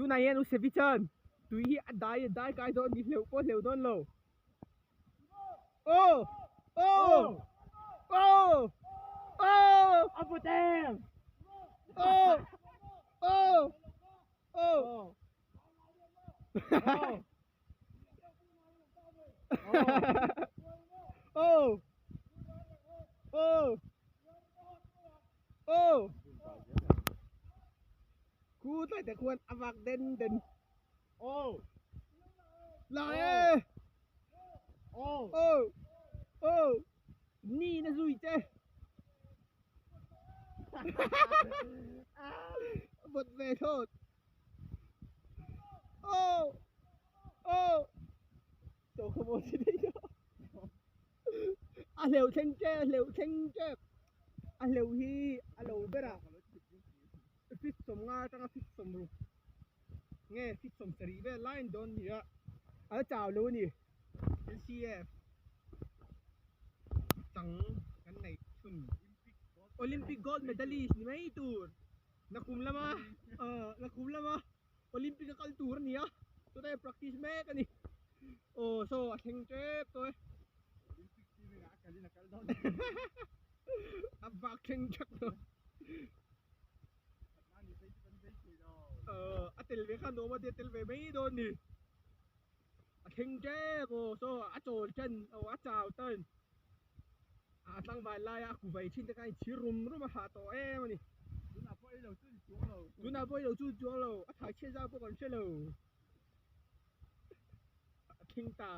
Tunah hian u Sevi chuan tui hi a dai a dai kai dawn ni hleuh pawh hleuh dawn lo. Aw! Aw! Aw! Aw! A put em! Aw! Aw! Aw! Aw! Aw! Aw! Khu tlai te khuan a vak den den. Aw! Lai e! Aw! Aw! Aw! Ni na zui che. Vawt ve thlawt. Aw! Aw! Chaw kha maw si daih tawh. A hleuh thleng tep, a hleuh thleng tep. A hleuh hi a lo ber a. Fit sawmnga atanga fit sawmruk nge fit sawmsarih vel lai an dawn ni a, a la chau lo a ni. LCF chang kan neih chhun Olympic gold medalist ni mai tur nakum lama ah nakum lama Olympic a kal tur a ni a, chutah hian practice mek a ni. Aw saw a thleng tep tawh e. A vak thleng thak tawh. A tel ve kha nuam a tia tel ve mai dawn ni. A thleng tep aw saw a chawl tan aw a chau tan. A tlangval laia a kuvai thin te kha a inchhir rum rum a hah tawh em a ni. Tunah pawh i lo chun chuang lo. Tunah pawh i lo chun chuang lo. A thai chhiat zau pawh kan hre lo. A thleng ta.